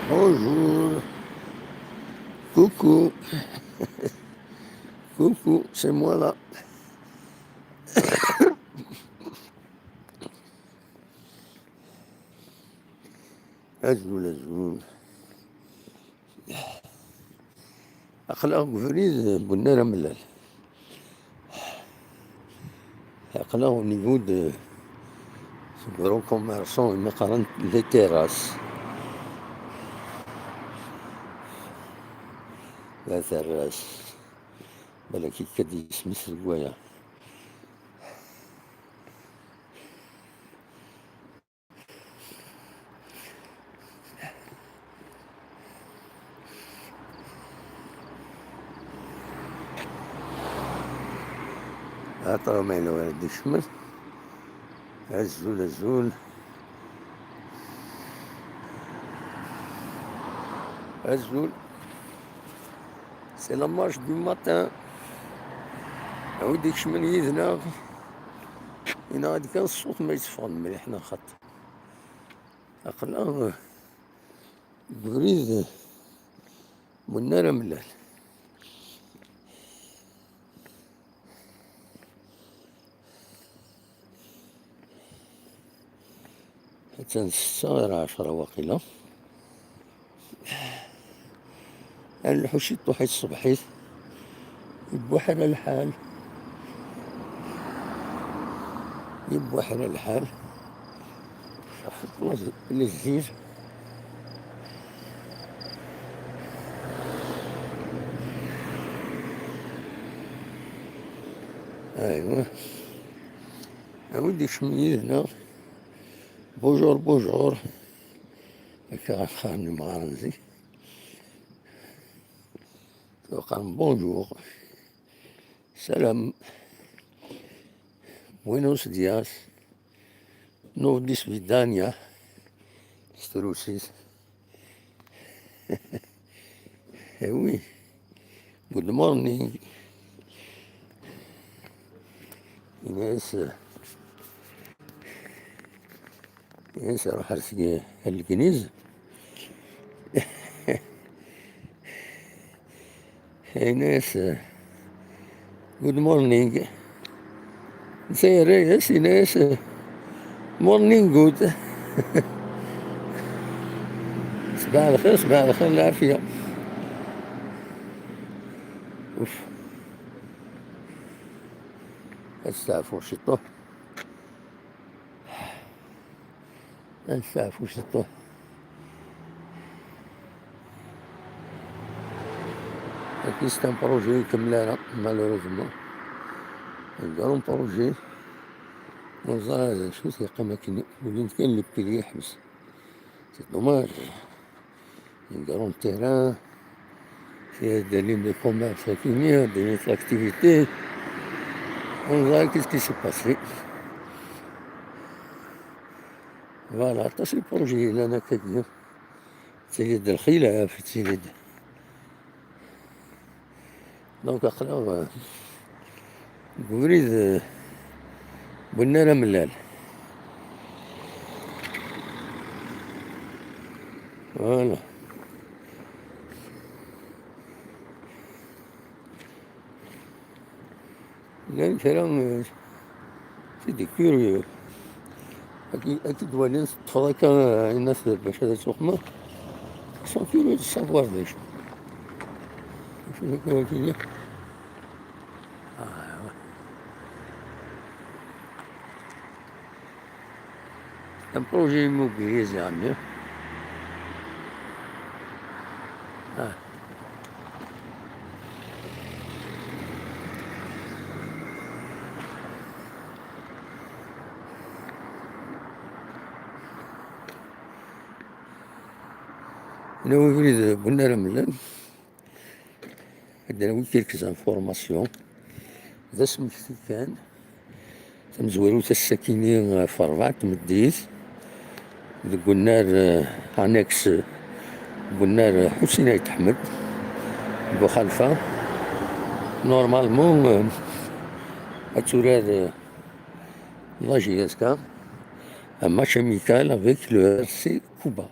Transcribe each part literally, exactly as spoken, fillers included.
Bonjour. Coucou. Coucou, c'est moi là. Azul, azul. Aql-aɣ deg ubrid n unnar amellal. Aql-aɣ au niveau de gros commerçants, imi qqaren les terrasses. La terrasse. Balak ikka-d yisem-is deg waya. Aṭra ma yella wara d-ikecmen. Azul, azul. Azul. C'est la marche du matin. A wi d-ikecmen yid-neɣ, yenɣa-d kan ṣṣut ma yetteffeɣ-d mliḥ neɣ xaṭi. Aql-aɣ deg ubrid n unnar amellal. Attan ssetta ɣir ɛecra waqila. Ar lḥu ciṭuḥ i tṣebḥit. Yebbuḥra lḥal. Yebbuḥra lḥal. Ɣef les îles. Aywa. A wi d-ikecmen yid-neɣ. Bonjour, bonjour. Akka ɣef xar n yemɣaren zik. Qqaren bonjour. Salam. Buenos días. Nov di svidania. S trusit. Eh oui. Good morning. Yenna-yas, yenna-yas, ruḥ ar tg-, ar Legniz. Yenna-yas, good morning. Netta yerra-yas, yenna-yas, morning good. Ṣbaḥ lxir, ṣbaḥ lxir, lɛafiya. Uf. Ad steɛfuɣ ciṭuḥ. Ad steɛfuɣ ciṭuḥ. Akken c'est un projet ur ikemmel ara, malheureusement. Un grand projet. Ur ẓriɣ d acu-t, yeqqim akken, ulin kan les piliers, yeḥbes. C'est dommage. Des grands terrains, c'est des lignes de commerce, c'est fini, des lignes d'activité. On voit qu'est-ce qui s'est passé. Voilà, aṭas n projets yellan akkagi. Ttili-d lxilaf, ttili-d. Donc, aql-aɣ, euh, deg ubrid, euh, n unnar amellal. Voilà. Llan kra, euh, c'est des curieux. Ad k-, ad k-id-walin teṭṭfeḍ akka, euh, ayen as-, bac ad tuxmeḍ. Ils sont curieux de savoir d acu. D acu akka wagi? Ah, ouais. Un projet immobilier, zeɛma. Ah. Anawi abrid n unnar amellal. Ad d-nawi quelques informations. D asmekti kan. Tamezwarut ass-akini ɣef rebɛa n tmeddit deg unnar, eh, annexe, deg unnar Ḥusin Ayt Ḥmed, Buxalfa. Normalement, eh, ad turar, eh, la J S K, un match amical avec le R C Cuba.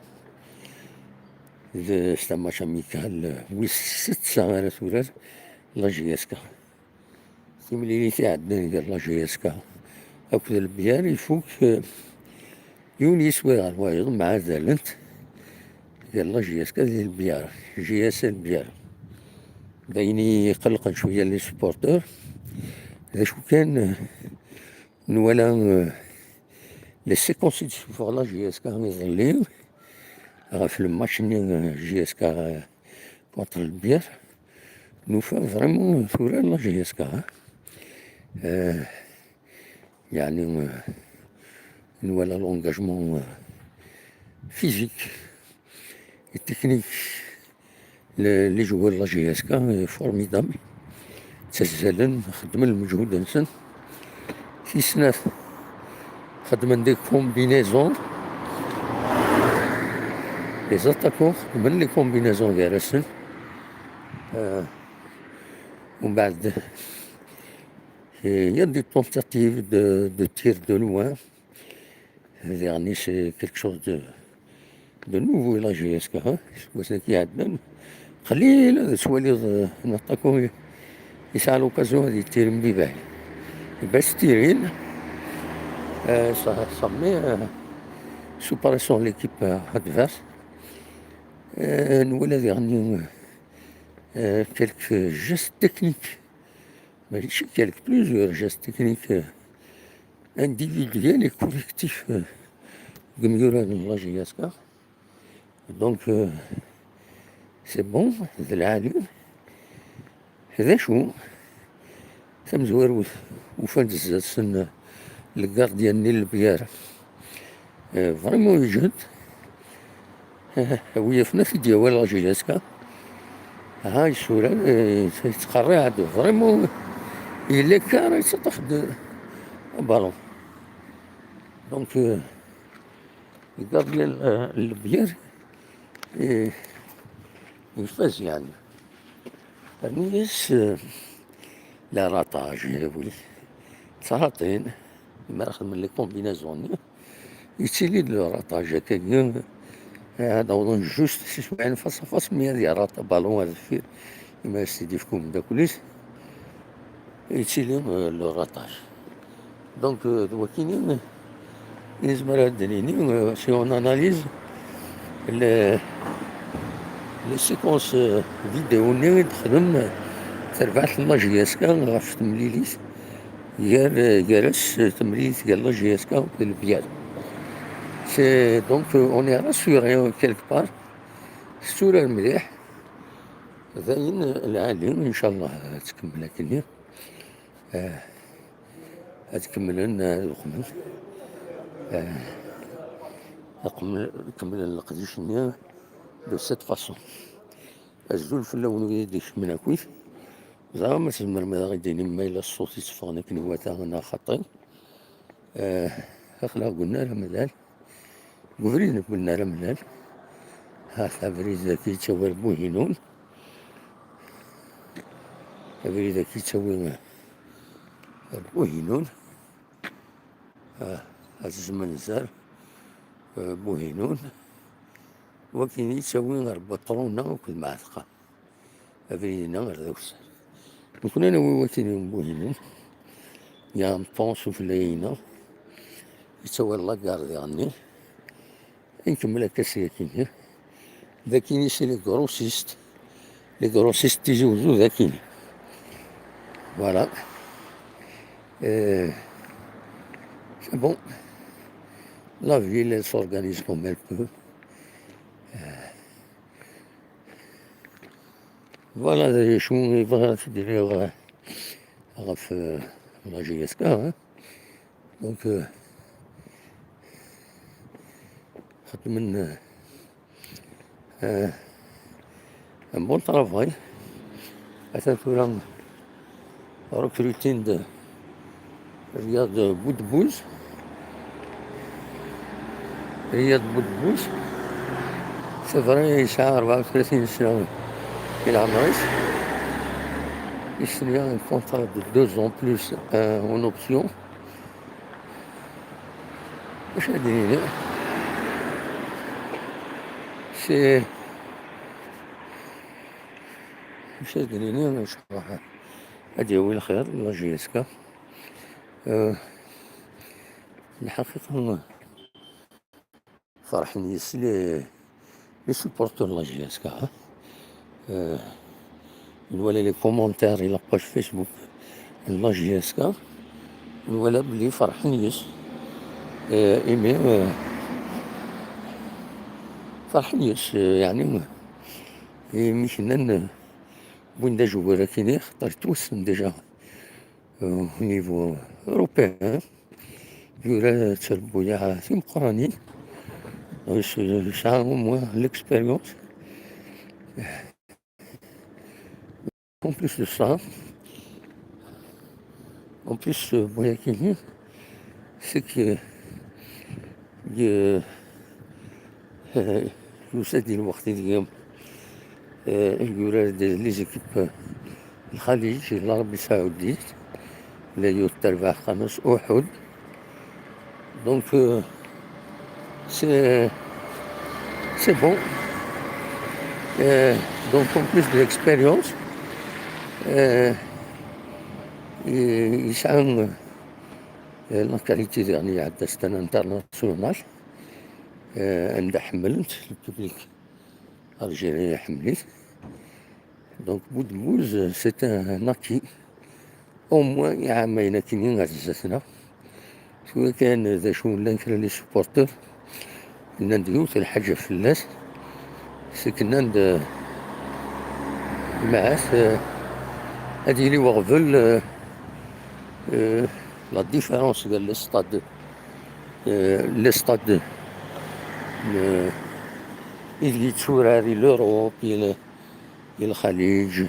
D, c'est un match amical, euh, wis setta ara turar la J S K. Timlilit iɛeddan gar la J S K akked Lbyar ifuk, euh, yiwen yiswi ɣer wayeḍ, mɛadalent gar la J S K d Lbyar, J S Lbyar. D ayen i iqellqen cwiya les supporters. D acu kan, euh, nwala, euh, les séquences i d-tessufeɣ la J S K iḍelli ɣef le match-nni, euh, J S K, euh, contre Lbyar. Nufa vraiment tura la J S K, hein. Euh, yeɛni, euh, nwala l'engagement, euh, physique et technique. Le, les joueurs de la J S K, euh, formidable. Ttazzalen, xeddmen lmeǧhud-nsen. Tis snat, xeddmen des combinaisons. Les attaquants xeddmen les combinaisons gar-asen. Euh, ومن بعد, euh, il y a des tentatives de, de tir de loin. Diɣen, c'est quelque chose de, de nouveau, la J S K, hein. Iseggasen-agi iɛeddan qlil ad twaliḍ, euh, un attaquant yesɛa l'occasion ad yettir mebɛid. Bas tirin, euh, ça, ça met, euh, sous pression l'équipe, euh, adverse. Euh, nwala diɣen, euh, quelques gestes techniques. Mačči quelques, plusieurs gestes techniques, euh, individuels et collectifs, euh, deg yimyuraden n la J S K. Donc, euh, c'est bon, d lɛali. D acu? Tamezwarut, ufan-d zdat-sen, euh, le gardien-nni n Lbyar. Euh, vraiment yejhed. Euh, wi yafen ad t-id-yawi la J S K. Ha, yessura, euh, yettqerriɛ-d. Vraiment, yella kar yettaṭṭaf-d abalun. Donc, euh, le gardien, euh, n Lbyar, euh, ifaz, yeɛni. Rnu-yas, euh, les ratages, oui. Ttɛaṭin, mi ara xedmen les combinaisons-nni, yettili-d le ratage akkagi, euh, ad awḍen juste six ou sept face à face, mi ad yerraṭ abalun ar deffir, imi as-t-id-ifk umeddakel-is, yettili, euh, le ratage. Donc, euh, d wakini nezmer ad d-nini, euh, si on analyse le, les séquences, euh, vidéo-nni i d-texdem terbaɛt n la J S K ɣef temlilit gar, euh, gar-as, euh, temlilit gar la J S K d Lbyar. C'est donc, euh, on est rassuré, euh, quelque part. Tetturar mliḥ. Dayen, euh, lɛali, inchallah, ad tkemmel akkenni. Euh, Ad kemmlen, ad uqmen. Eh, ad qem-, kemmlen leqdic-nni de cette façon. Azul fell-awen wid i d-ikecmen akkit. Ẓriɣ ma tzemrem ad aɣ-d-tinim ma yella ṣṣut yetteffɣen akken iwata neɣ xaṭi. Eh, aql-aɣ deg unnar amalal. Deg ubrid nekk unnar amalal. Ha-t abrid-agi yettawi ar Buhinun. Abrid-agi yettawi ar Buhinun. Ah, At Zmenzer, eh, Buhinun. Wakin yettawi ar Buṭruna akked Mɛatqa. Abrid-nneɣ ar Dawsar. Nekni ad nawi wakin n Buhinun. Ya Mṭan sufella-ina. Yettawi ar la gare diɣenni. Nkemmel akka s yakini. D akini, c'est les grossistes. Les grossistes, Tizi Ouzou d akini. Voilà. Euh, c'est bon. La ville, elle s'organise comme elle peut. Euh, voilà, je suis, ɣef, euh, la J S K, hein. Donc, euh, xedmen, euh, un bon travail. Atan tura recrutin-d Riyad Boudbouz. Riyad Boudbouz, c'est vrai, yesɛa rebɛa u tlatin sna di leɛmer-is. Yesnya un contrat de deux ans plus, euh, en option. Acu ad d-nini? C'est Amek ad d-nini, nchallah ad d-yawi lxir la J S K. Euh, lḥaqiqa, ferḥen yes les, les supporters n la J S K, hein. Euh, nwala les commentaires i la page Facebook n la J S K, nwala belli ferḥen yes. Euh, imi, euh, ferḥen yes, euh, yeɛni, imi knan, euh, wwin-d ajewwir akkin, xaṭer yettwassen déjà, euh, au niveau européen. Yura d tarbuyaɛ timeqqranin. Yesɛa au moins l'expérience. En plus de ça, en plus, euh, win akkin, c'est que, euh, euh, yusa-d i lweqt ideg, euh, yurar-d les équipes, euh, Lxaliǧ, l'Arabie Saoudite, la yiwet terbaɛt, qqaren-as Uhud. Donc, euh, c'est, c'est bon. Euh, donc, en plus de l'expérience, euh, il, il a, euh, la qualité dernière, c'est un international. Euh, anda ḥemmlen-t, le public algérien iḥemmel-it. Donc, Boudbouz, c'est un acquis. Au moins, iɛamayen akkin ar zdat-neɣ. Tura kan d acu llan kra n les supporters, nnan-d yiwet lḥaǧa fell-as, c'est que nnan-d, euh, maɛat, euh, ad yili weɣbel, euh, euh, la différence gar les stades, euh, les stades, euh, ideg yetturar i l'Europe, i l-, i Lxaliǧ,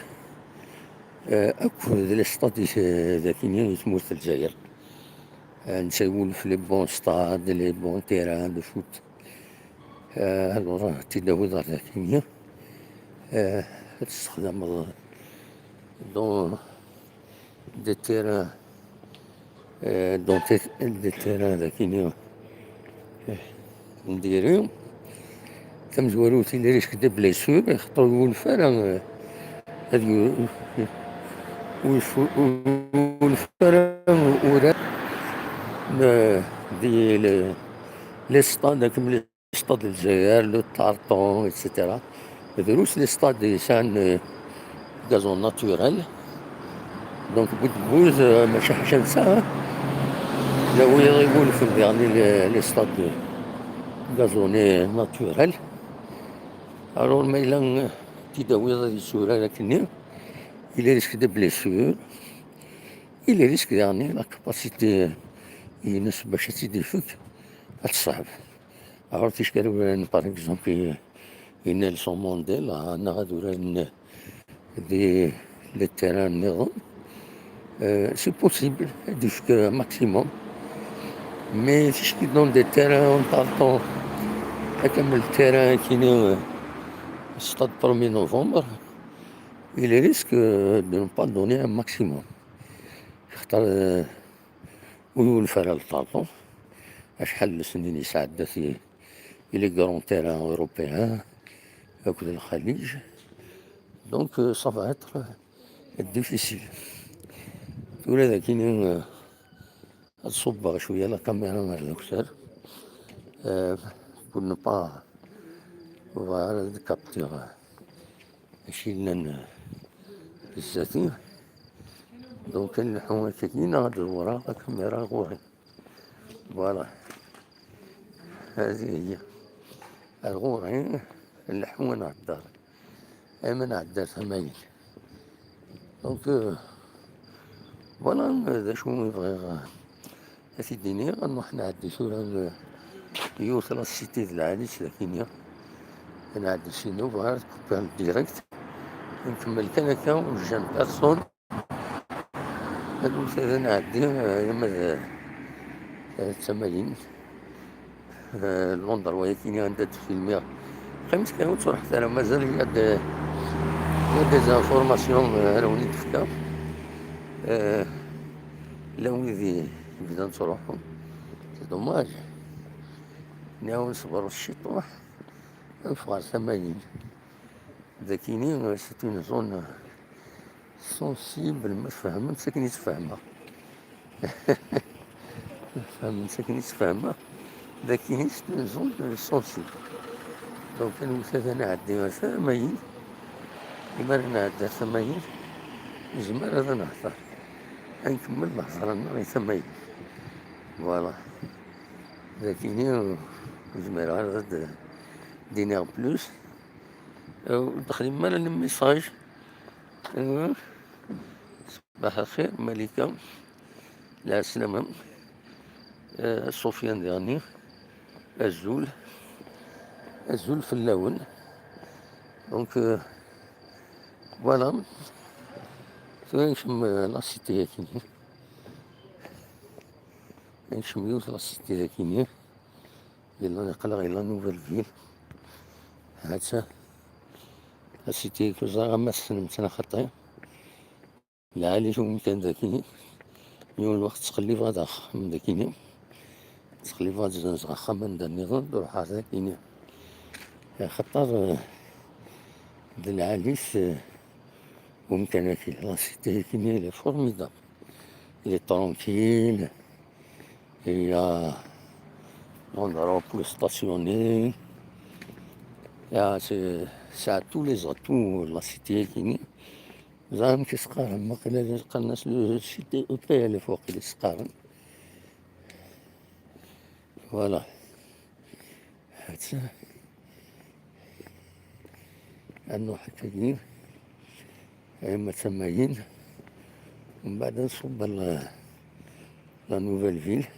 euh, akked les stades i, dagini i tmurt n Lezzayer. Euh, netta yewwulef les bons stades, les bons terrains de foot. Euh, alors, ad t-id-tawiḍ ar dagini. Euh, ad tessexdameḍ dans des terrains, euh, dans des, des terrains dagini, euh, n diri. Tamezwarut, il risque des blessures, xaṭer ur yewwulef ara, euh, ad yu-, ur yef-, ur yewwulef ara urar, euh, di le-, les stades, akken les stades n Lezzayer, le Tartan, et cetera. Drus les stades yesɛan, euh, gazon naturel. Donc, Boudbouz, euh, mačči ḥaca netta, hein. La wiyaḍ i yewwulfen diɣen les, les stades gazonnés naturels. Alors, ma yella, euh, ad t-id-tawiḍ ad yetturar akkenni, il risque des blessures, il risque diɣen la capacité, euh, ines bac ad tt-id-ifek, ad teṣɛeb. Alors, ticki ara uraren, par exemple, i, i Nelson Mandela, neɣ ad uraren di les terrains nniḍen. Euh, c'est possible, ad yefk maximum. Mais ticki dans des terrains en tartan, akken le terrain akkin, euh, stade premier novembre, il risque, euh, de ne pas donner un maximum. Xaṭer, euh, ur yewwulef ara le tartan. Acḥal n lesnin yesɛedda i, i les grands terrains européens akked Lxaliǧ. Donc, euh, ça va être, euh, difficile. Tura dagini, euh, ad ṣubbeɣ cwiya la caméra ar duktar, euh, pour ne pas, ur bɣiɣ ara ad captiɣ, euh, acu yellan, euh, zdat-i. Donc, ad nleḥḥu akkagi neɣ ad dewreɣ la caméra ɣur-i. Voilà. Hadi hiya. Ar ɣur-i, nleḥḥu ad nɛedder. Ama nɛedder tamayin. Donc, euh, voilà, d acu i bɣiɣ, euh, ad t-id-iniɣ, ad nruḥ nɛeddi tura, euh, yiwet la cité d lɛali-tt dagini. Ad nɛeddi si Nouh, bɣiɣ ad kupiɣ direct. Nkemmel kan akka, ur jjan personne. Ad nɛeddi, eh, arma d, eh, d tamayin. Eh, l'endroit-agi anda d-filmiɣ. Qqimet kan, ur ttruḥet ara, mazal il y a des, il y a des informations, eh, ara wen-id-fkeɣ. Eh, llan wid i-, yebdan ttruḥun. C'est dommage. Nniɣ-awen ṣebret ciṭuḥ, nruḥ ɣer tamayin. Dagini, c'est une zone, euh, sensible, ma tfehmemt akken i tt-fehmeɣ. Tfehmemt akken i tt-fehmeɣ. D akken i s-tenzuḍ sensible. Donc, anwet ad nɛeddi ar tamayin. Imi ara nɛeddi ar tamayin, nezmer ad nehder. Ad nkemmel lehḍra-nneɣ i tamayin. Voilà. D akken i ur zmireɣ ara ad d-iniɣ plus. Ur d-xdimen ara le message. Ṣbaḥ lxir, Malika. Lɛeslama. Eh, Sofiane diɣenni. Azul. Azul fell-awen. Donc, euh, voilà. Tura nekcem, euh, la cité-agi. Nekcem yiwet la cité-agi. Yella, aql-aɣ di la Nouvelle Ville. Ha-tt-a. La cité-agi, ur ẓriɣ ma tessnem-tt neɣ xaṭi. Lɛali-t umkan dagi. Yiwen lweqt ttqellibeɣ-d axxam dagini. Ttqellibeɣ-d zzenzeɣ axxam anda nniḍen, ruḥeɣ dagini. Axaṭer, eh, d lɛali-t, eh, umkan-agi. La cité-agi, elle est formidable. Elle est tranquille. Il y a l'endroit pour stationner. Il y a, c'est, ça a tous les atouts, la cité-agi. Ẓer amek i s-qqaren, waqila qqaren-as le cité E P L F, waqila i s-qqaren. Voilà. Ha-tt-a. Ad nruḥ akkagi, arma d tamayin, mbeɛd ad nṣubb la, la Nouvelle Ville.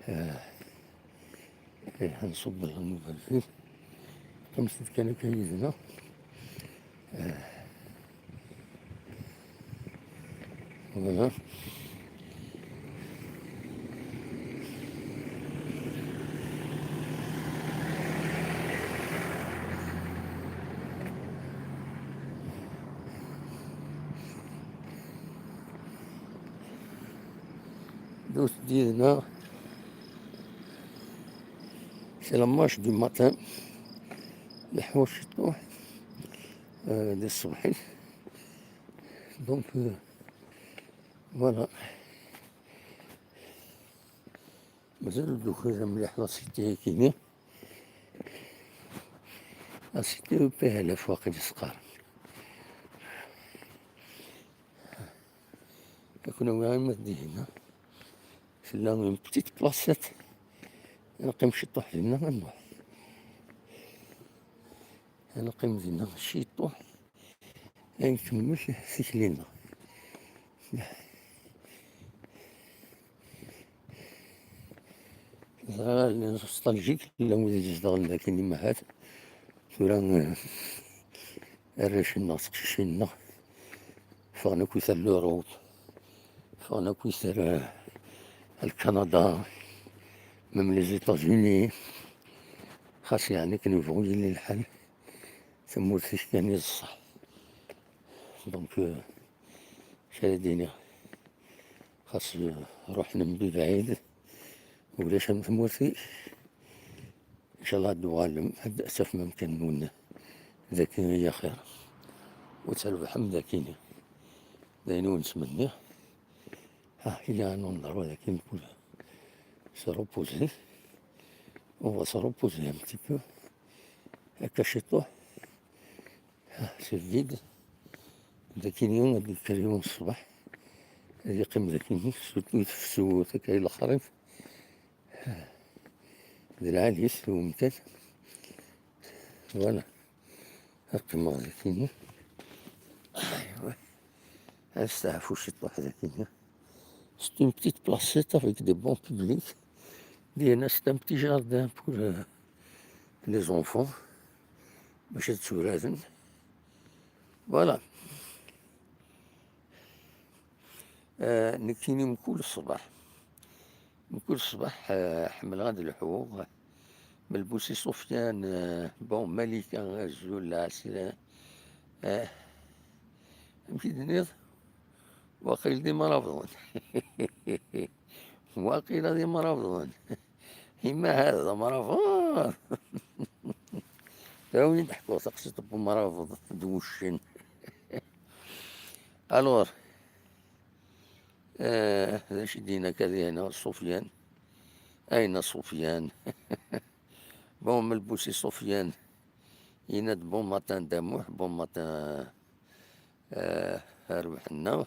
Ah. Eh, ad nṣubb la Nouvelle Ville. Qqimet-d kan akka yid-neɣ. Eh. Voilà. Dewwet-d yid-neɣ. C'est la marche du matin. Leḥwac ciṭuḥ, euh, di tṣebḥit. Donc, euh, voilà. Mazal ur d-tukiḍ mliḥ la cité-agi-nni. La cité E P L F waqil i s-qqaren. Ad ken-awiɣ arma d dihin. Tella une petite placette. Ad neqqim ciṭuḥ dinna, ad nruḥ. Ad neqqim dinna ciṭuḥ. Ad nkemmel tikli-nneɣ. Ẓriɣ les nostalgiques, llan wid izedɣen dakin imahat. Tura, eh, arrac-nneɣ, teqcicin-nneɣ, ffɣen akk ar l'Europe, ffɣen akk ar, eh, ar Canada, même les États-Unis. Xas yeɛni akken yebɣu yili lḥal, tamurt-ik kan i d ṣṣeḥ. Donc, euh, acu ara d-iniɣ? Xas, euh, ruḥen mebɛid, ulac am tmurt-ik. Inchallah ad d-tuɣalem, ad d-tafem amkan-nwen daki ay axir. Ur trebḥem dakini. D ayen ur nettmenni. Ah, il y a un endroit là qui me pousse se reposer. On va se reposer un petit peu. Akka ciṭuḥ. Ah, c'est vide. Dakini ad d-yekker yiwen ṣṣbeḥ. Ad yeqqim dakini, surtout i tefsut, akka i lexrif. D lɛali-t umkan. Voilà. Ad qqimeɣ dakini. Aywa. Ad steɛfu ciṭuḥ dakini. C'est une petite placette avec des bancs publics. Dinna, c'est un petit jardin pour, euh, les enfants. Bac ad tturaden. Voilà. Euh, nekkini mkul ṣṣbeḥ. Mkul ṣṣbeḥ, euh, ḥemmleɣ ad lḥuɣ. Melbusi Sufyan, euh, bon, Malika, azul, lɛeslama. Euh, amek i d-tenniḍ? Waqil d imrabḍen. Waqila d imrabḍen. Ima hada d amrabeḍ. Daɣen i d-ḥkuɣ taqsiṭ n umrabeḍ d wuccen. Alors, eh, d acu i d-yenna akka dihna Ṣufyan? Ayen a Ṣufyan. Bon, Melbusi Ṣufyan, yenna-d: bon matin Damuḥ, bon matin, eh, a Rrbeḥ-nneɣ.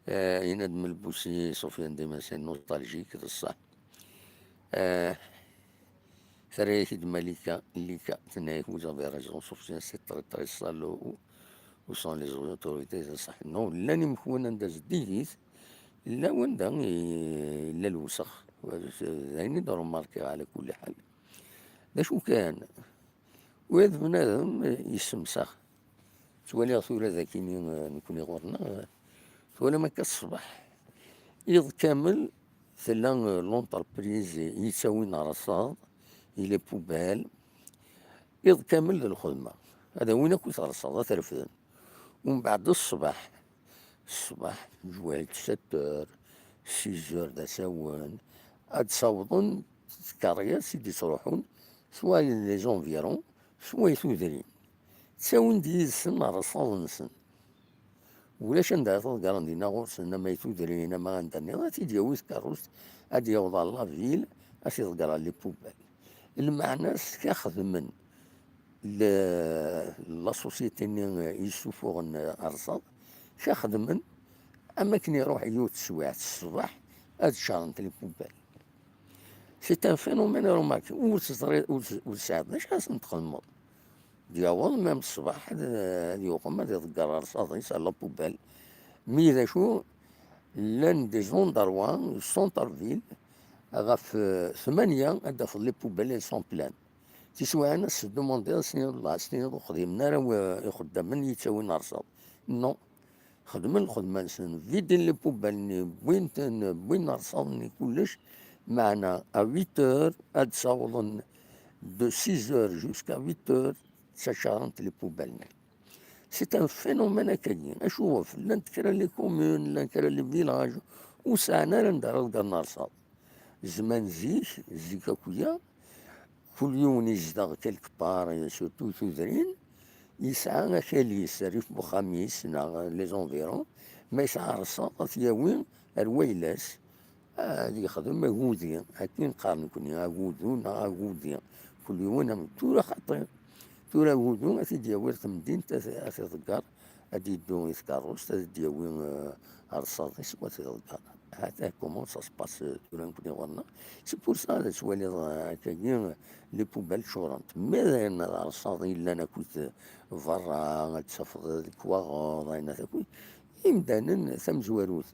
Eh, yenna-d Melbusi Ṣufyan dima c'est nostalgique, d ṣṣeḥ. Eh, terra-yak-id Malika, Lika, tenna-yak: vous avez raison, Sofiane, c'est très, très salaud, où, où sont les autorités, d ṣṣeḥ. Non, llan imekwan anda zeddigit, llan wanda i, yella lewsex. D ayen i d-remarkiɣ, ɛla kulli ḥal. D acu kan, wa d bnadem yessemsax. Ttwaliɣ tura dagi-ni, eh, nekni ɣur-neɣ, eh, twalam akka ṣṣbeḥ, iḍ kamel tella, eh, l'entreprise yettawin rrṣaḍ, i les poubelles, iḍ kamel d lxedma. Ad awin akk rrṣaḍ, ad t-refden. Umbeɛd ṣṣbeḥ, ṣṣbeḥ, lǧwayed sept heures, six heures d asawen, ad d-sawḍen tkeryas i d-ittruḥun, soit les environs, soit i tudrin. Ttawin-d yid-sen rrṣaḍ-nsen. Ulac anda ara t-ḍeggren dinna ɣur-sen, ama i tudrin, ama anda nniḍen, ad t-id-yawi tkeṛṛust, ad d-yaweḍ ɣer la ville, ad t-iḍegger ɣer les poubelles. Lmeɛna-s, ka xedmen le-, la société-nni yessufuɣen rrṣaḍ, ka xedmen am akken iruḥ yiwet teswiɛt ṣṣbeḥ ad ččarent les poubelles. C'est un phénomène remarqué. Ur teẓri, ur tes-, ur tesɛiḍ d acu ara sen-txedmeḍ. D-yaweḍ même ṣṣbeḥ, ad, ad yuqem, ad iḍegger rrṣaḍ-is à la poubelle. Mi d acu, llan des endroits, centre-ville, ɣef, eh, tmanya, ad d-tafeḍ les poubelles, elles sont pleines. Tiswiɛin ad s-tdumandiḍ, ad s-tiniḍ: "Wellah", ad s-tiniḍ: "Ur xdimen ara wa-, ixeddamen yettawin rrṣaḍ." Non. Xedmen lxedma-nsen, vidin les poubelles-nni, wwin-ten, wwin rrṣaḍ-nni, kullec. Meɛna, à huit heures, ad d-sawḍen, de six heures jusqu'à huit heures, ttacarent les poubelles-nni. C'est un phénomène akkagi. Acuɣef? Llant kra les communes, llant kra les villages, ur sɛan ara anda ara ḍeggren rrṣaḍ. Zman zik, zik akk-ya, kul yiwen izdeɣ quelque part, surtout tudrin, yesɛa akal-is rrif n uxxam-is neɣ les environs, ma yesɛa rrṣaḍ, ad t-yawi ar wayla-s, ad yexdem agudi, akken qqaren nekni, agudu neɣ agudi. Kul yiwen am-, tura xaṭi, tura agudu ad t-id-yawi ar temdint, ad, ad t-iḍegger, ad d-yeddu i tkeṛṛust, ad d-yawi, eh, rrṣaḍ-is, ad t-iḍegger. Hata comment ça se passe, euh, tura nekni ɣur-neɣ. C'est pour ça, ad twaliḍ, euh, akkagi, euh, les poubelles ččurent. Mais d ayen rrṣaḍ yellan akkit, euh, berra, ad tafeḍ deg waɣeḍ, ayen akk. Imdanen, tamezwarut,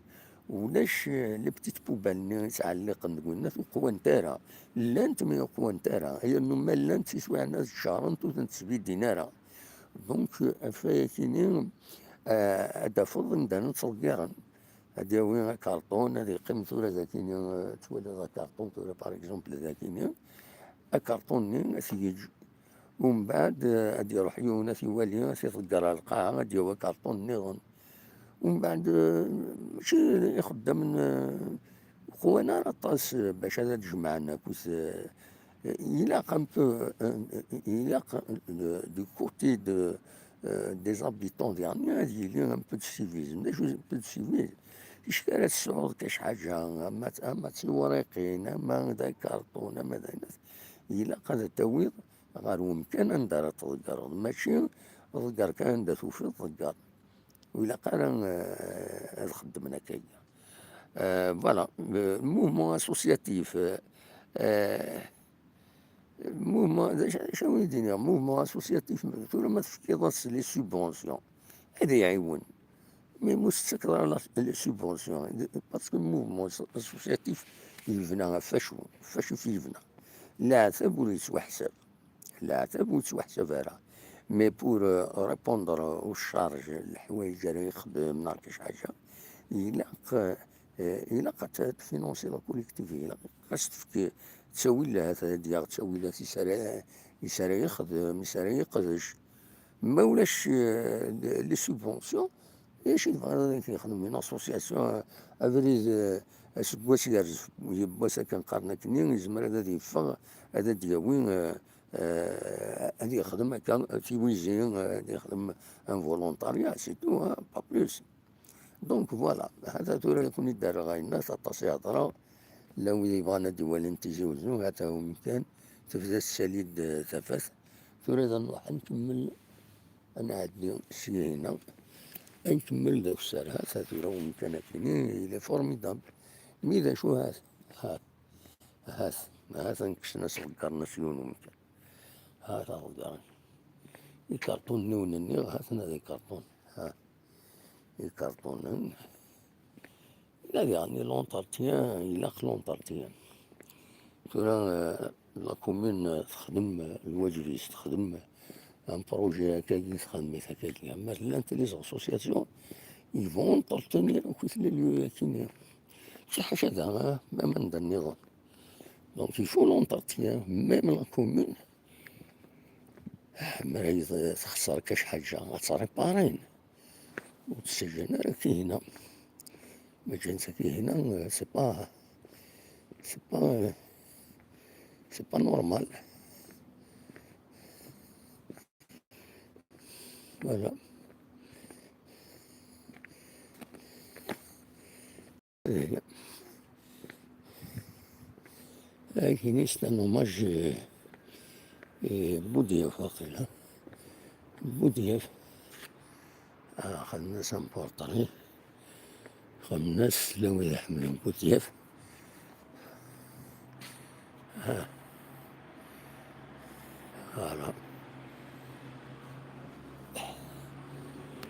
ulac, euh, les petites poubelles-nni yettɛelliqen deg winnat, ur qwant ara. Llant, mais ur qwant ara. Yernu ma llant, tiswiɛin ad ččarent, ur tent-sbidin ara. Donc, euh, ɣef wayakini, euh, ad tafeḍ imdanen ttḍeggiren. Ad yawi akarṭun, ad yeqqim tura dagini, eh, twaliḍ akarṭun tura, par exemple, dagini, akarṭun-nni ad t-yeǧǧ. Umbeɛd, eh, ad iruḥ yiwen ad t-iwali, ad t-iḍegger ɣer lqaɛa, ad yawi akarṭun nniḍen. Umbeɛd, eh, mačči ixeddamen, eh, qwan ara aṭas, eh, bac ad, ad jemɛen akkit, eh, ilaq un peu, eh, ilaq, eh, du côté de, euh, des habitants derniers, ad yili un peu de civisme. D acu un peu de civisme? Ticki ara tesɛuḍ kac ḥaǧa, ama, ama d tiwriqin, ama d akarṭun, ama d ayen, ilaq ad tawiḍ ɣer wemkan anda ara tḍeggreḍ, mačči ḍegger kan anda tufiḍ ḍegger. Ur ilaq ara, euh, ad xeddmen akkagi. Euh, voilà, le mouvement associatif, euh, euh, mouvement, d acu, d acu ara wen-d-iniɣ, mouvement associatif, tura ma tefkiḍ-as les subventions, ad iɛiwen. Mais ur s-tettakeḍ ara la, les subventions, parce que le mouvement associatif yebna ɣef wacu, ɣef wacu i yebna? Leɛtab ur yettwaḥsab. Leɛtab ur yettwaḥsab ara. Mais pour, euh, répondre aux charges, leḥwayeǧ ara yexdem neɣ kac ḥaǧa, ilaq, euh, ilaq ad t-, ad tfinansiḍ la collectivité, ilaq ad s-tefk ttawilat, ad yaɣ ttawilat is ara, is ara yexdem, is ara yeqdec. Ma ulac, euh, les subventions, d acu i tebɣiḍ ad ak-yexdem une association, euh, abrid, euh, aseggas yerz, yiwwas akken qqaren akkenni, yezmer ad, ad yeffeɣ, ad, ad d-yawi, euh, euh, ad yexdem akka tiwizi, ad yexdem un volontariat, c'est tout, hein, pas plus. Donc voilà, hata tura i ken-id-rreɣ ayenna, aṭas i hedreɣ, llan wid yebɣan ad d-walin Tizi Wezzu, hata umkan, tebda tessali-d, eh, tafat. Tura ad nruḥ ad nkemmel, ad nɛeddi sya hina, ad nkemmel d akessar. Hata tura umkan akini, il est formidable. Mi d acu, hat, hat, hat, hat, ad nkecmen asɣeggar-nni s yiwen umkan. Hat aɣeggar. Ikarṭunen i wen-nniɣ, haten ad ikarṭun. Ha. Ikarṭunen. Illa diɣen l'entretien, ilaq l'entretien. Tura, euh, la commune, euh, texdem, euh, lwaǧeb-is, texdem, euh, un projet akkagi, texdem-it akkagi. Ama llant les associations, ils vont entretenir akk les lieux akini. Mačči ḥaca da, hein, même anda nniḍen. Donc il faut l'entretien, même la commune. Mi ara yi-, texṣer kan ḥaǧa, ad tt-riparen. Ur tt-ttaǧǧan ara akka hina. Ma ǧǧan-tt akka hina, c'est pas, c'est pas, c'est pas normal. Voilà. Akini, c'est un hommage, euh, euh, Boudiaf, waqila. Boudiaf. Ah, xedmen-as un portrait. Xedmen-as, llan wid iḥemmlen Boudiaf. Ah. Voilà.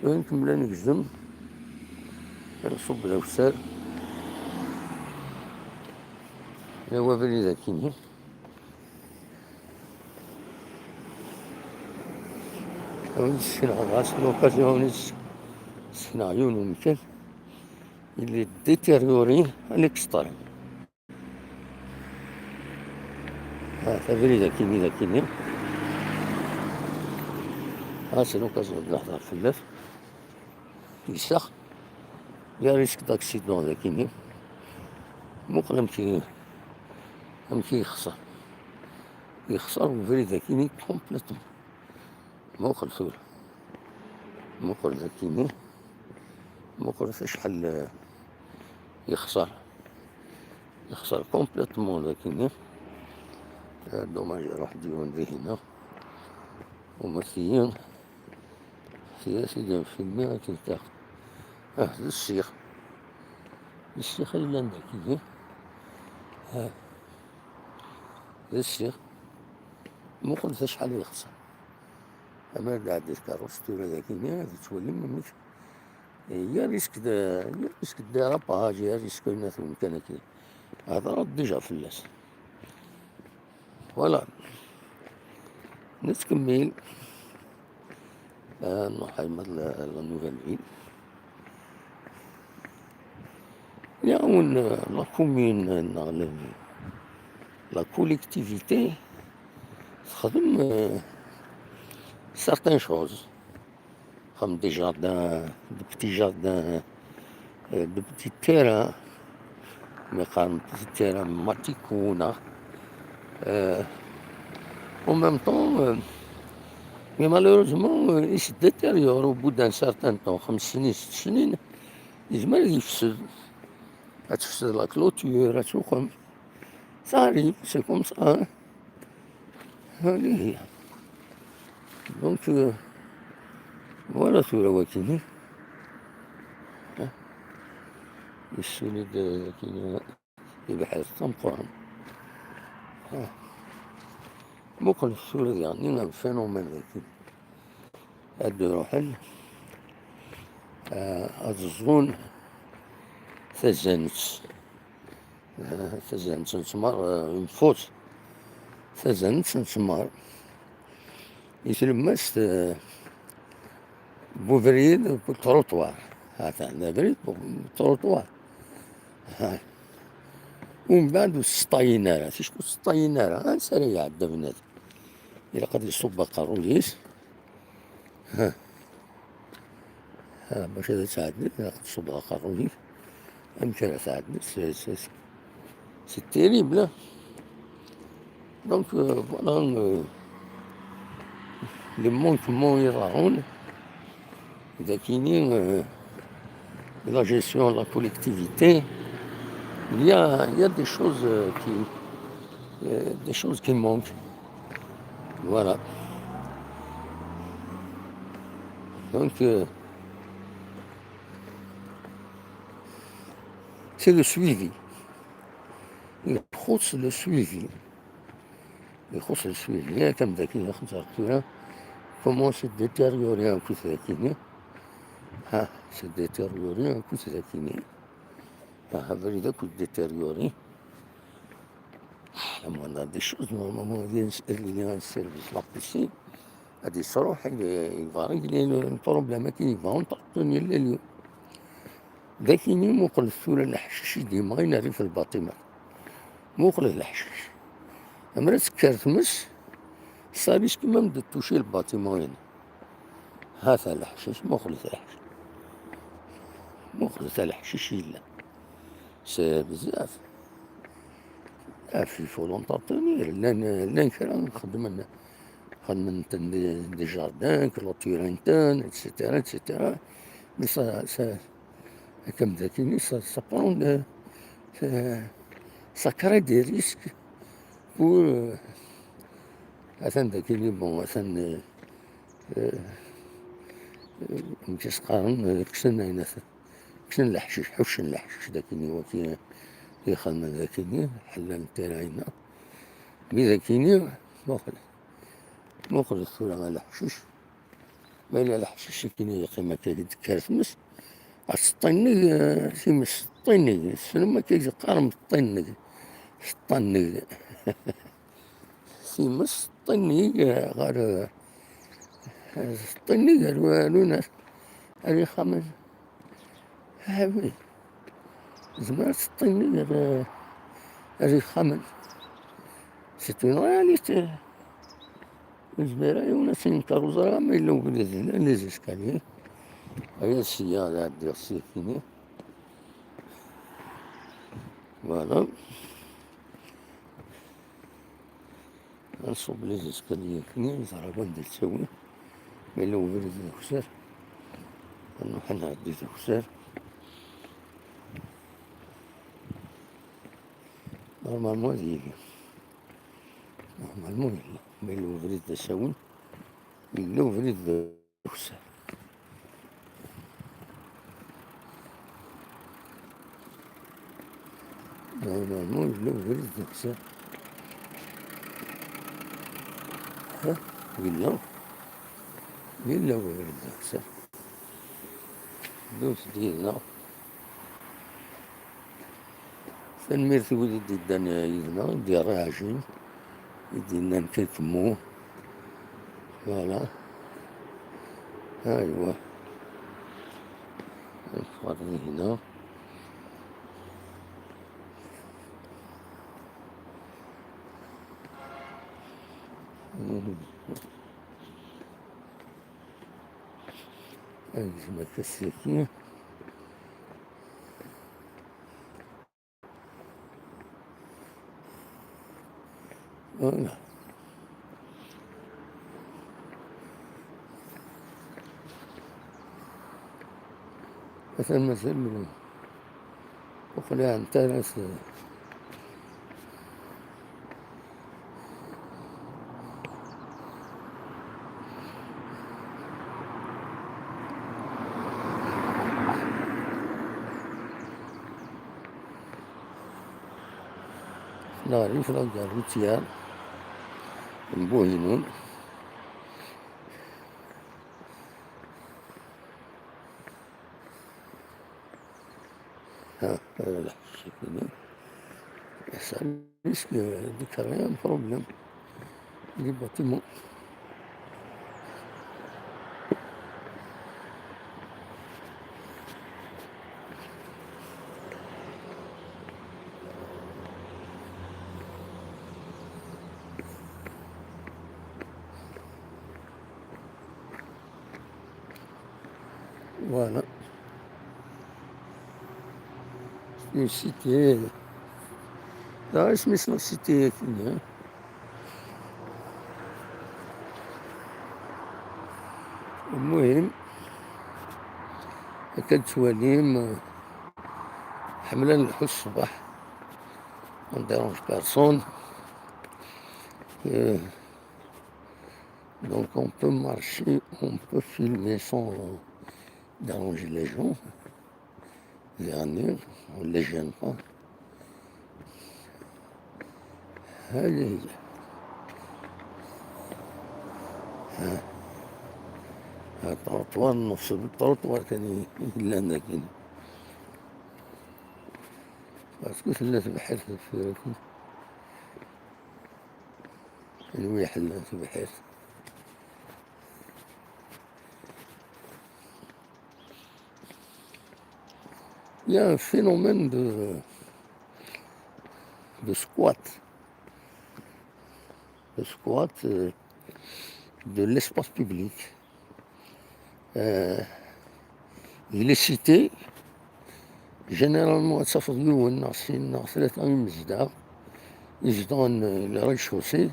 Tura nkemmel ad negzem. Ad nṣubb d akessar. Yella wabrid akini. Ad wen-d-ssekneɣ, ɣas l'occasion, ad wen-d-ssekneɣ yiwen umkan. Il est détérioré à l'extrême. Ah, abrid akini, d akini. Ah, c'est l'occasion ad nehder fell-as. Yessax. Il y a risque d'accident d akini. Muqel amek i, amek i yexṣer. Yexṣer ubrid akini complètement. Muqel tura. Muqel d akini. Muqel acḥal, eh, yexṣer. Yexṣer complètement d akini. Eh, dommage, iruḥ-d yiwen dihin. Uma tiyi, tiyi i d-nfilmi akken ta. Ah, d ssix. D ssix ay yellan d akini. Ah. D ssix. Muqel acḥal yexṣer. Ama d ɛeddi tkeṛṛust tura d akini, ad tettwalim amek. Il y a risque de, il y a risque de dérapage, il y a risque de umkan akini. Hedreɣ déjà fell-as. Voilà. Nettkemmil. Ah, nruḥ ɣer la, la nouvelle ville. Yawen, euh, la commune, euh, neɣ le, la collectivité, texdem, euh, certaines choses. Comme des jardins, des petits jardins, euh, des petits terrains. Mais quand petit terrain, matikuna. Euh, en même temps, euh, mais malheureusement, euh, il se détériore au bout d'un certain temps. Xems snin, sett snin, yezmer ad yefsed. Ad tefsed la clôture, ad tuqem. Ça arrive, c'est comme ça, hein. Allez. Donc, euh, voilà tura wakini. Hein. Yessuli-d, euh, akini, tibḥirt tameqqrant. Ah. Muqel tura diɣen, un phénomène dagi. Ad d-ruḥen, ah, ad ẓẓun tazant. Ah, tazant n tmar, ah, une fosse. Tazant n tmar. I tlemmast, ah, bu ubrid, bu trottoir. Atan, d abrid bu trottoir. Ha. Umbeɛd ur tseṭṭayin ara. Ticki ur tseṭṭayin ara. Ansa ara iɛedda bnadem? Ilaq ad iṣubb aqerruy-is. Ha. Ha, bac ad tɛeddi, ilaq ad tṣubb aqerruy-is. Amek ara tɛeddi? C'est, c'est, c'est terrible, hein. Donc, euh, voilà, euh, les manquements iḍerrun, dakini, euh, la gestion de la collectivité, il y a, il y a des choses, euh, qui, euh, des choses qui manquent. Voilà. Donc, euh, c'est le suivi. Ixuṣṣ le suivi. Ixuṣṣ le suivi. Yak amdakkel, xemsa tura, commence à détériorer akk dakini. Ha, c'est détérioré akk dakini. Ha, abrid akk détérioré. Lamana des choses, normalement, il y a un service, la piscine. Ad yesruḥ, il va régler le problème-agi, il va entretenir les lieux. Dakini, muqlet tura leḥcic i d-yemɣin ar rrif lbaṭima. Muqlet leḥcic. Ammer ad tekker tmes, ça risque même de toucher le bâtiment-ina. Hata leḥcic, muqlet leḥcic. Muqlet leḥcic yellan. C'est bezzaf. Ah, il faut l'entretenir. Llan, llan kra xeddmen, xeddmen-ten des, des jardins, clôturen-ten, et cetera, et cetera. Mais ça, ça, comme dakini, ça, ça prend de, ça, ça crée des risques pour, euh, atan dakini, bon, atan, euh, euh, euh, amek i s-qqaren, euh, kksen ayen atan. Kksen leḥcic, ḥuccen leḥcic dakini, waki ixedmen dakini, ḥellan tira-ina. Mi dakini, muqel, muqlet tura ɣer leḥcic. Ma yella leḥcic akini yeqqim akka i d-tekker tmes, ad teṭṭinig, eh, times teṭṭinig, tessnem akka i qqaren teṭṭinig, teṭṭinig. Times teṭṭinig, eh, ɣer, eh, teṭṭinig ar, ar unar, ar ixxamen. Ah oui. Tezmer ad teṭṭinig ar, ar ixxamen. C'est une réalité. Ur nezmir ara yiwen ad s-yenker, ur ẓriɣ ma yella ubrid, llan les escaliers. Aya sya ad ɛeddiɣ sya kini. Voilà. Ad nṣubb les escaliers kini, neẓra wanda yettawi. Ma yella ubrid d akessar, ad nruḥ ad nɛeddi d akessar. Normalement ad yili. Normalement yella. Ma yella ubrid d asawen, yella ubrid d akessar. Normalement yella ubrid d akessar. Ha, yella. Yella ubrid d akessar. Ddut-d yid-neɣ. Tanemmirt i wid i d-yeddan yid-neɣ, i d-yerra ɛjin, i d-yennan quelques mots. Voilà. Aywa. Ffeɣ dihna. Agzem akka saki. Voilà. Atan mazal ur qliɛent ara s-, Neɣli f la gare routière n Buhinun. Ha, euh, là, c'est fini. Ça risque de créer un problème. Les bâtiments. Voilà. Une cité. Là, je me suis cité, hein. المهم، هكا تتواليم، آه، حملة نلحو الصباح، on dérange personne. Euh, donc on peut marcher, on peut filmer sans déranger les gens. يعني ولا جان با. هذه هي. ها. ها، الطروطوار، نص الطروطوار كان يلان ذاك هنا. باسكو تلا تبحر في الفراكي. الويح لا تبحر. Il y a un phénomène de, de squat. De squat, euh, de l'espace public. Euh, il est cité, généralement, ad tafeḍ yiwen neɣ sin neɣ tlata imezdaɣ izedɣen le rez-de-chaussée,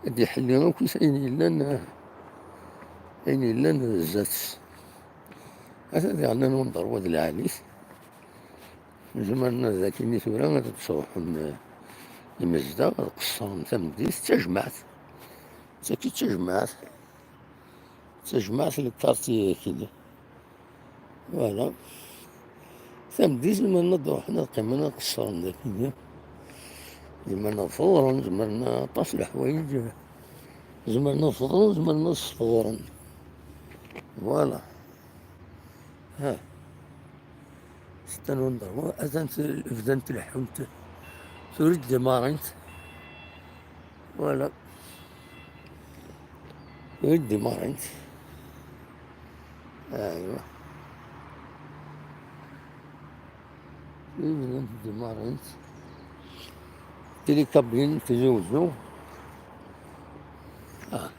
ad d-iḥelli akk ayen yellan, ayen yellan zdat-s. Ata diɣen ad nundar wa d lɛali-t. Zemren ad akini tura ad d-sruḥen, eh, imezdaɣ, ad qeṣṣren tameddit, d tajmaɛt. D tagi d tajmaɛt. D tajmaɛt n lkarti akini. Voilà. Tameddit zemren ad d-ruḥen ad qqimen ad qeṣṣren dakini. Zemren ad feḍren, zemren aṭas n leḥwayeǧ. Zemren ad feḍren, zemren ad sfeḍren. Voilà. Ha. Sta nundar. Atan bdant leḥḥunt. Tura d-marint. Voilà. Ur d-imarint. Aywa. Ur d-imarint. Télécabine, Tizi Wezzu. Ah.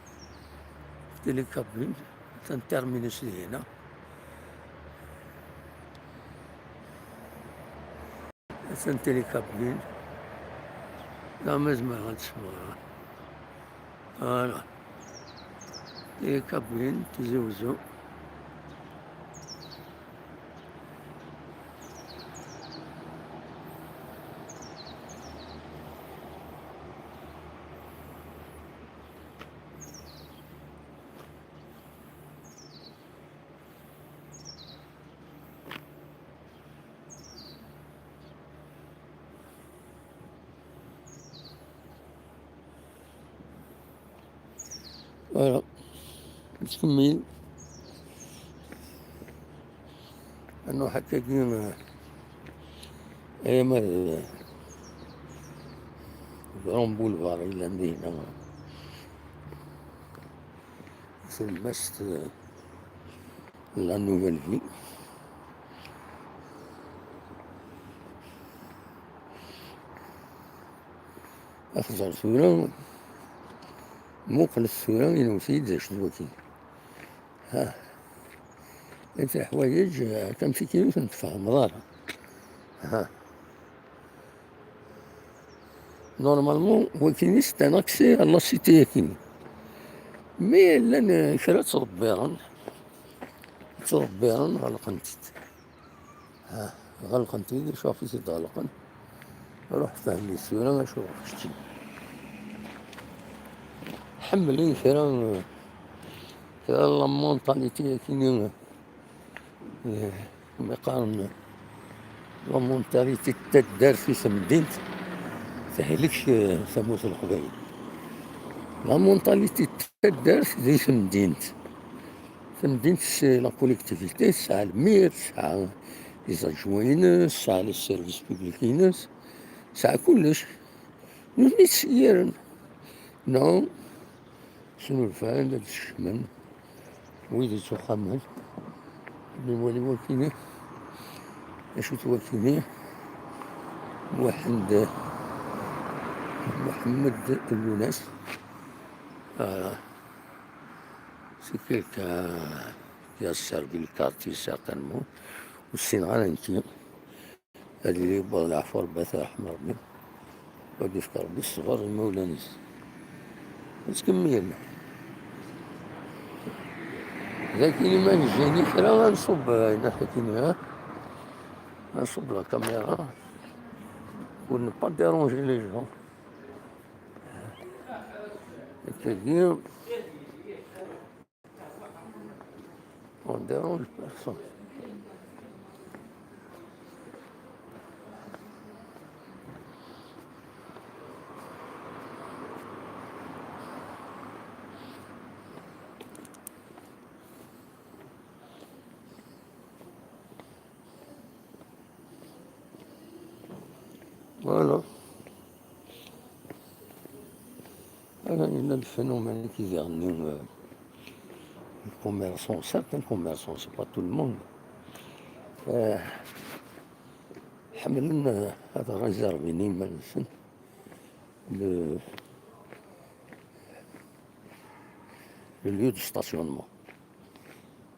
Télécabine, atan terminus deg hina. Atan Télécabine. La ma zemreɣ ad sweɣ. Voilà. Télécabine, Tizi Wezzu. Voilà. Nettkemmil. Ad nruḥ akkagi, eh, ay ama d Grand Boulevard yellan dinna. Tlemmast, eh, La Nouvelle Vie. Axẓer tura, muqlet tura, inewwet-iyi-d d acu d waki. Ha. Anta leḥwayeǧ, eh, kan tikki ur ten-tfehmeḍ ara. Ha. Normalement, wakini c'est un accès à la cité yakini. Mais llan, eh, kra ttḍebbiren, ttḍebbiren, ɣelqen-t-id. Ha, ɣelqen-t-id, acu ɣef i t-id-ɣelqen? Ruḥ fhem-it tura, acu ɣef kečči. Ḥemmlen kra, kra la mentalité yakini. Eh, mi qqaren la mentalité n taddart i temdint, tehlek, eh, tamurt n Leqbayel. La mentalité n taddart di temdint. Tamdint, c'est la collectivité, tesɛa lmir, tesɛa les adjoints-ines, tesɛa les services publics-ines, tesɛa kullec. Nutni ttṣeyyiren. Non. Snulfan-d, ad skecmen wid ittuxxamen. Niwali wakini, acu-t wakini? Muḥend, Muḥemmed Llunas. Voilà. C'est quelqu'un qui a servi le quartier certainement. Ur ssineɣ ara nekki. Ad yili yewweḍ leɛfu Rebbi, ad t-yerḥem Rebbi. Ad yefk Rebbi ṣṣber i imawlan-is. Nettkemmil. Dagi ma nejjini kra, ad nṣubb, eh, ayen akini, ha? Ad nṣubb la caméra pour ne pas déranger les gens. Akkagi, on dérange personne. Voilà. Voilà, il y a le phénomène qui vient, euh, les commerçants, certains commerçants, c'est pas tout le monde. Euh, ḥemmlen, euh, ad réservin iman-nsen le, le lieu de stationnement.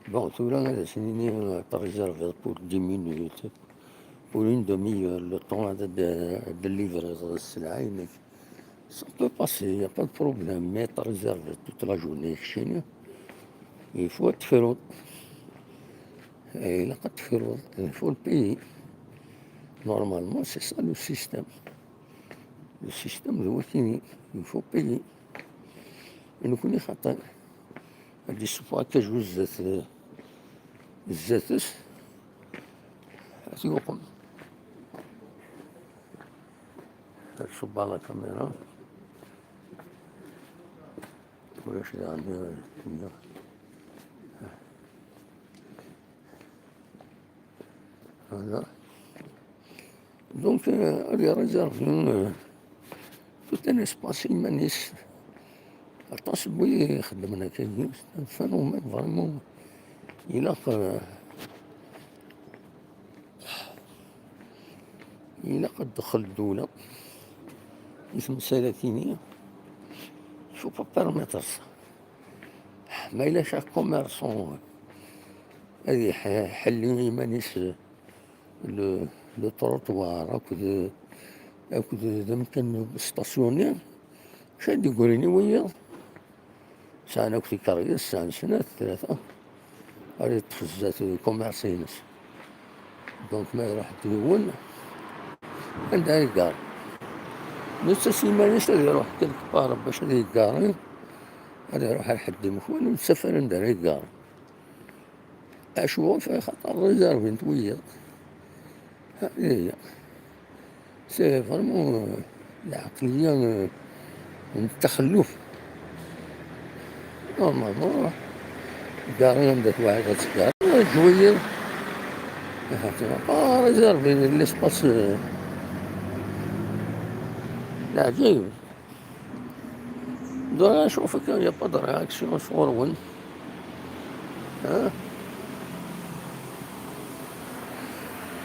Bon, tura ad as-nini, euh, t'as réservé pour dix minutes, pour une demi-heure, le temps de, de, de livrer sselɛa-inek. Ça peut passer, y a pas de problème, mais t'as réservé toute la journée chez nous. Il faut être ferrot. Et il a pas de ferrot, il faut le payer. Normalement, c'est ça le système. Le système de Wakini, il faut payer. Et nous connaissons. Ad d-yessufeɣ akka juz zdat, zdat-s. Ad t-yuqem. Ad tṣubbeḍ la caméra. Ulac daɣen, euh, voilà. Donc, euh, ad iréservi, euh, tout un espace iman-is. Aṭas n wid ixeddmen akka, c'est un phénomène vraiment. Ilaq, euh, ilaq ad tdexxel ddula i temsal-akini. Faut pas permettre ça. Ma yella chaque commerçant ad iḥ-, iḥelli iman-is le, le trottoir akked, akked d amkan n stationner, acu ad d-yeggrin i wiyaḍ? Sɛan akk tikerrist, sɛan snat, tlata, ara yeṭṭef zdat commerce-ines. Donc ma iruḥ-d yiwen, anda ara yeggar? Netta s yiman-is ad iruḥ quelque part bac ad yeggar, ad iruḥ ar ḥedd imekwan, ur nettaf ara anda ara yeggar. Acu? Xaṭer réservent wiyaḍ. Ha, iya. C'est vraiment, euh, العقلية, euh, n التخلف. Normalement, gari anda twaɛid ad tgari, ad tjwiyiḍ. Ah, réserver l'espace, euh, العجيب. Dɣa ncuf akka, y a pas de réaction sɣur-wen. Ha?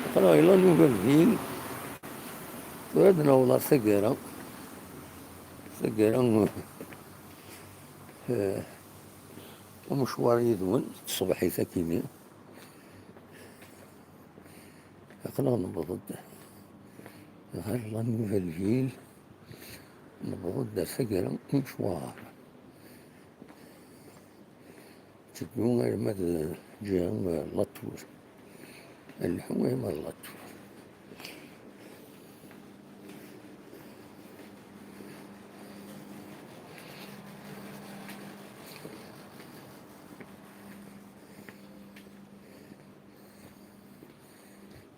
Aql-aɣ la Nouvelle Ville. Tura ad naweḍ ɣer taggara. Taggara, eh, umecwar yid-wen, tṣebḥit akini. Aql-aɣ newweḍ-d ɣer la Nouvelle Ville. Newweḍ-d ar taggara umecwar. Tteddu arma d ǧiha n La Tour. Nleḥḥu arma d La Tour.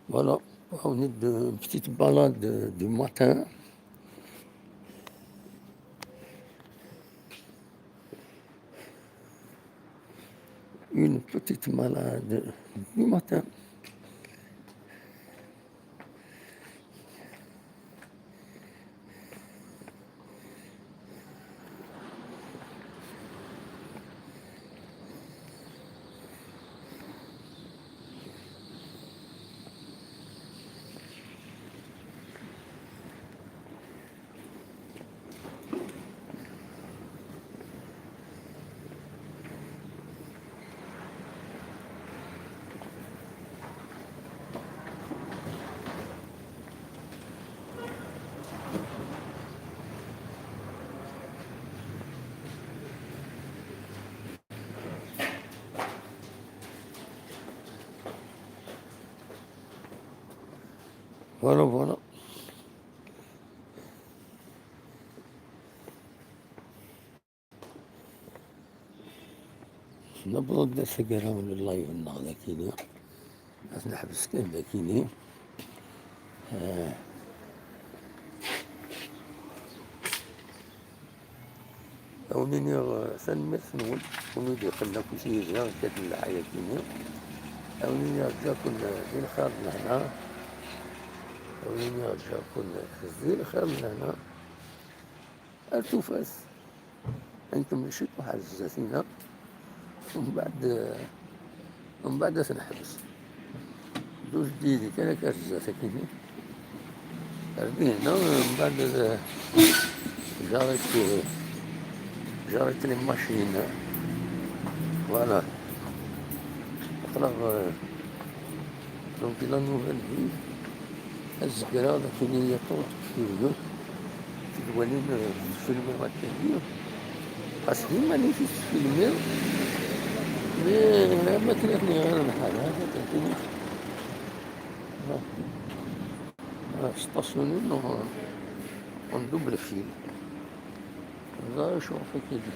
Voilà, on est de, une petite balade du matin. Une petite balade du matin. Voilà, voilà. Newweḍ-d ar taggara n live-nneɣ dagini. Ad neḥbes kan dagini. Ah. Ad wen-iniɣ, eh, tanemmirt-nwen, kunwi d-yeqqnen akk i tizya, ikkaten lḥayat-nni. Ad wen-iniɣ ǧǧa-ken, eh, di lxir d lehna. Ad wen-iniɣ ǧǧa-ken, eh, di lxir d lehna. Ar tufat. Ad nkemmel ciṭuḥ ar zdat-ina. Umbeɛd, eh, Mbeɛd ad t-neḥbes. Duz didi kan akka ar zdat akini. Ar dinna, mbeɛd ad, eh, jarrayt, eh, jarrayt les machines. Voilà. Aql-aɣ, eh, donc la nouvelle vie. Azger-a d akken i yaṭu tfilmiḍ, tidwalin, eh, tfilmiḍ akkagi. Xas d iman-ik i tfilmiḍ, mi, am akken ad ten-iɣer lḥal, ha, ha, ha, ha. Ah, stationnin en, en double fil. Ẓer acu ɣef akkagi.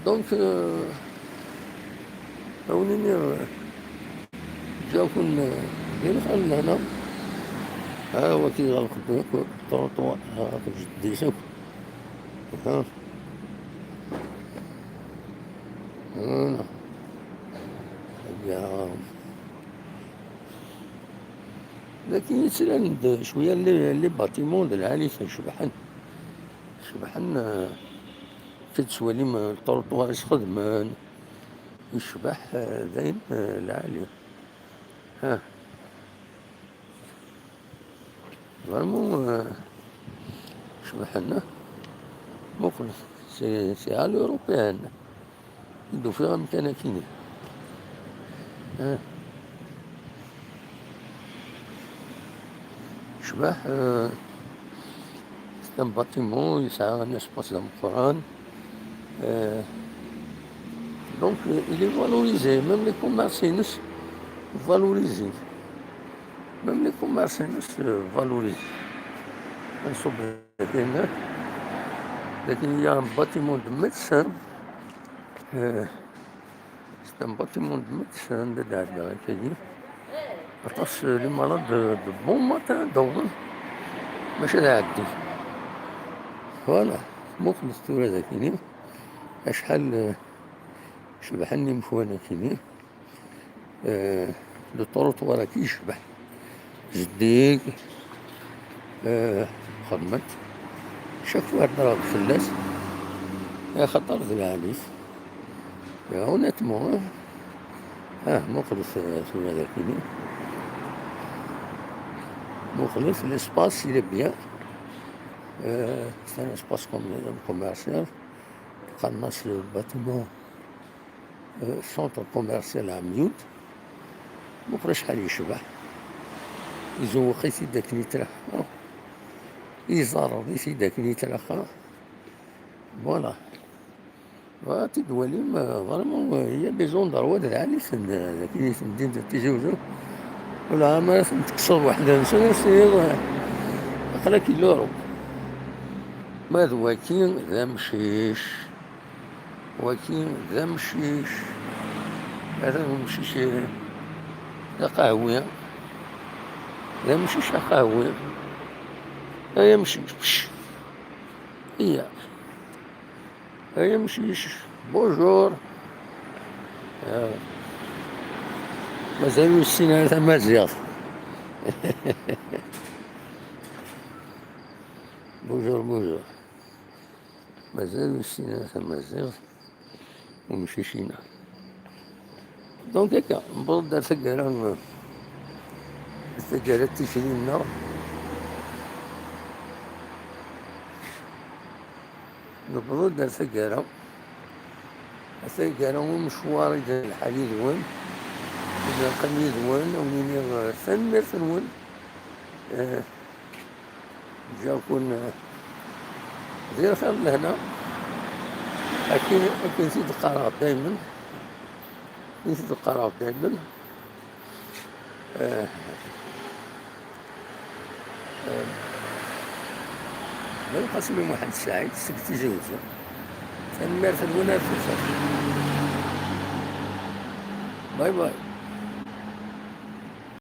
Donc, euh, ad wen-iniɣ, ǧǧa-ken, euh, di lxir n lehna. Ha, waki ɣelqen akk ṭruṭwar, ha, akk jeddi-s akk. Ha. Voilà. Agi, ha. Lakin yettlan-d cwiya les, les bâtiments d lɛali-ten cebḥen. Cebḥen, eh, ttwalim, eh, lṭruṭwar i sxedmen, yecbeḥ, eh, dayen, eh, lɛali. Ah. Vraiment, eh, cebḥen, eh. Muqel, c'est, c'est à l'européenne. I d-ufiɣ amkan akini. Ah. Cbeḥ, euh, c'est un bâtiment, yesɛa un espace d ameqqran. Euh, donc, euh, il est valorisé, même les commerces-ines valorisés. Même les commerces-ines, euh, valorisés. Anṣub dakin, dakin, il y a un bâtiment de médecin. Euh, C'est un bâtiment de médecin, d aɛdaw akagi. Aṭas, euh, les malades de, de bon matin ddawḍen maca d aɛeddi. Voilà, muqlet tura dakini. Acḥal, euh, cebḥen yimekwan akini. Euh, le trottoir-agi yecbeḥ. Zeddig, eh, xedmen-t. Chaque fois heddreɣ-d fell-as, axaṭer d lɛali-t. Eh, honnêtement, eh. Ah, muqlet, eh, tura dakini. Muqlet, l'espace, il est bien. Eh, c'est un espace comme, commercial. Qqaren-as le bâtiment. Euh, centre commercial Amyud. Meqqer acḥal yecbeḥ. Izewweq-it-id akken yettlaḥ. Iẓerreḍ-it-id akken yettlaḥ. Voilà. Voilà, tidwalin, euh, vraiment, euh, il y a des endroits d lɛali-ten, euh, dakken i temdint n Tizi Uzzu. Wala ma ara ten-tekkseḍ weḥd-nsen, ad as-tiniḍ, euh, aql-ak i l'Europe. Ma d waki d amcic. Waki d amcic. Atan umcic-ihin d aqehwi. D amcic aqehwi. Ay amcic, pc. Iya. Ay amcic, bonjour. Ah. Mazal ur yessin ara tamaziɣt. Bonjour, bonjour. Mazal ur yessin ara tamaziɣt umcic-inna. Donc, akka, newweḍ-d ar taggara, ar taggara n tikli-nneɣ. Newweḍ-d ar taggara. Ar taggara umecwar i d lḥal yid-wen. I d-neqqim yid-wen, ad wen-iniɣ, eh, tanemmirt-nwen. Eh, Ǧǧiɣ-ken, eh, di lxir d lehna. Akken, akken t-id-qqareɣ daymen. Akken t-id-qqareɣ daymen. Eh, eh, Belqasem i Muḥend Saɛid seg Tizi Uzzu. Tanemmirt-nwen ar tusert. Bye bye.